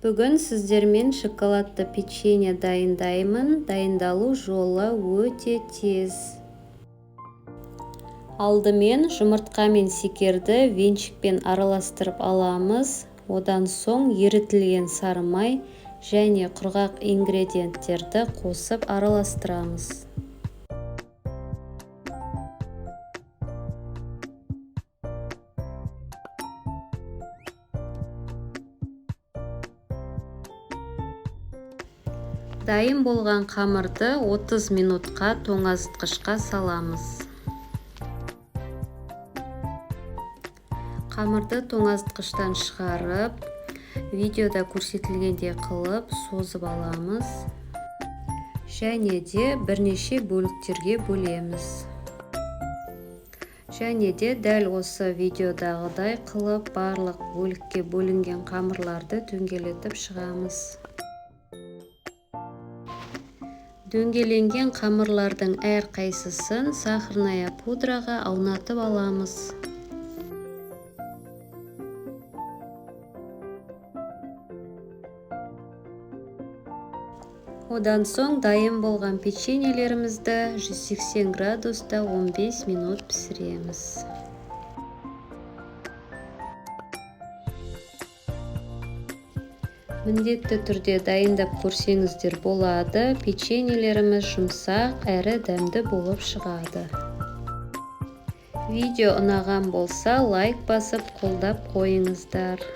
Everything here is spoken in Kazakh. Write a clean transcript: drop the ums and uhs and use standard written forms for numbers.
Бүгін сіздермен шоколадты печенье дайындаймын. Дайындалу жолы өте тез. Алдымен жұмыртқа мен секерді венчикпен араластырып аламыз. Одан соң ерітілген сары май және құрғақ ингредиенттерді қосып араластырамыз. Дайын болған қамырды 30 минутқа тоңазытқышқа саламыз. Қамырды тоңазытқыштан шығарып, видеода көрсетілгендей қылып созып аламыз. Және де бірнеше бөліктерге бөлеміз. Және де дәл осы видеодағыдай қылып барлық бөлікке бөлінген қамырларды дөңгелетіп шығамыз. Дөңгеленген қамырлардың әрқайсысын сахарная пудраға аунатып аламыз. Одан соң дайын болған печеньелерімізді 180 градуста 15 минут пісіреміз. Міндетті түрде дайындап көрсеңіздер болады. Печеньелеріміз жұмсақ әрі дәмді болып шығады. Видео ұнаған болса, лайк басып қолдап қойыңыздар.